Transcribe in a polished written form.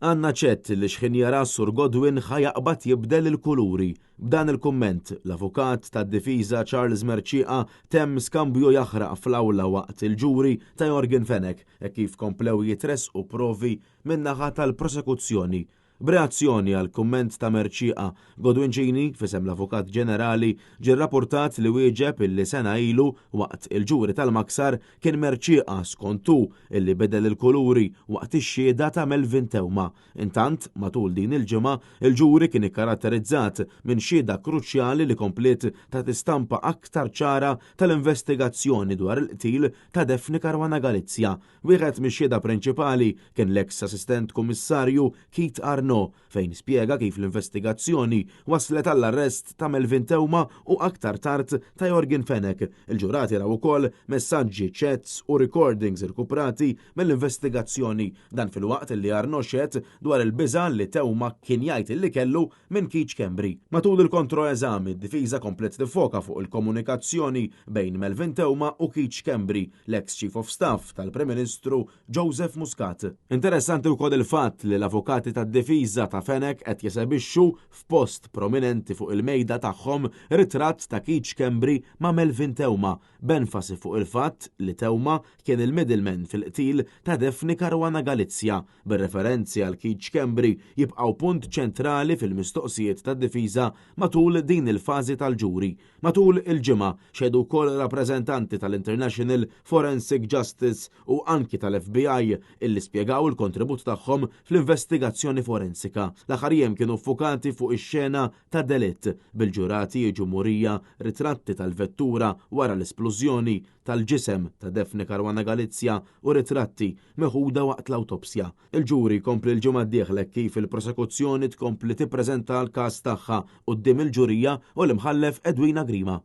Għandna ċett li xħin jara Sur Godwin ħa jaqbad jibdel il-kuluri. B'dan il-kumment, l-avukat tad-difiża Charles Mercieca temm skambju jaħraq fl-awla waqt il-ġuri ta' Yorgen Fenech hekk kif komplew jitressqu provi min-naħa tal-prosekuzzjoni. B'reazzjoni għall-kumment ta' Mercieca, Godwin Cini, f'isem l-Avukat Ġenerali, ġie rrappurtat li wieġeb illi sena ilu, waqt il-ġuri tal-Maksar, kien Mercieca, skont hu, illi bidel il-kuluri waqt ix-xhieda ta' Melvin Theuma. Intant, matul din il-ġimgħa, il-ġuri kien ikkaratterizzat minn xhieda kruċjali li kompliet tagħti stampa aktar ċara tal-investigazzjoni dwar il-qtil ta' Daphne Caruana Galizia. Wieħed mix-xhieda prinċipali kien l-eks Assistent Kummissarju Keith Arnaud fejn spjega kif l-investigazzjoni wasslet għall-arrest ta' Melvin Theuma u aktar tard ta' Yorgen Fenech. Il-ġurati raw ukoll messaġġi, chats u recordings irkuprati mill-investigazzjoni. Dan filwaqt li Arnaud xehed dwar il-biża' li Theuma kien jgħid li kellu minn Keith Schembri. Matul il-kontroeżami, d-difiża kompliet tiffoka fuq il-komunikazzjoni bejn Melvin Theuma u Keith Schembri, l-eks Chief of Staff tal-Prim Ministru Joseph Muscat. Interessanti wkoll il-fatt li l-avukati tad-difiża ta' Fenech qed jesebixxu f'post prominenti fuq il-mejda tagħhom ritratt ta' Keith Schembri ma' Melvin Theuma, b'enfasi fuq il-fatt li Theuma kien il-middleman fil-qtil ta' Daphne Caruana Galizia, bir-referenzi għal Keith Schembri jibqgħu punt ċentrali fil-mistoqsijiet tad-difiża matul din il-fażi tal-ġuri. Matul il-ġimgħa, xehdu wkoll rappreżentanti tal-International Forensic Justice u anki tal-FBI illi spjegaw il-kontribut tagħhom fl-investigazzjoni forensika. L-aħħar jiem kienu ffukati fuq ix-xena ta' delitt, bil-ġurati jiġu murija ritratti tal-vettura wara l-isplużjoni, tal-ġisem ta' Daphne Caruana Galizia u ritratti meħuda waqt l-awtopsja. Il-ġuri jkompli l-ġimgħa d-dieħla hekk kif il-prosekuzzjoni tkompli tippreżenta l-każ tagħha quddiem il-ġurija u l-Imħallef Edwina Grima.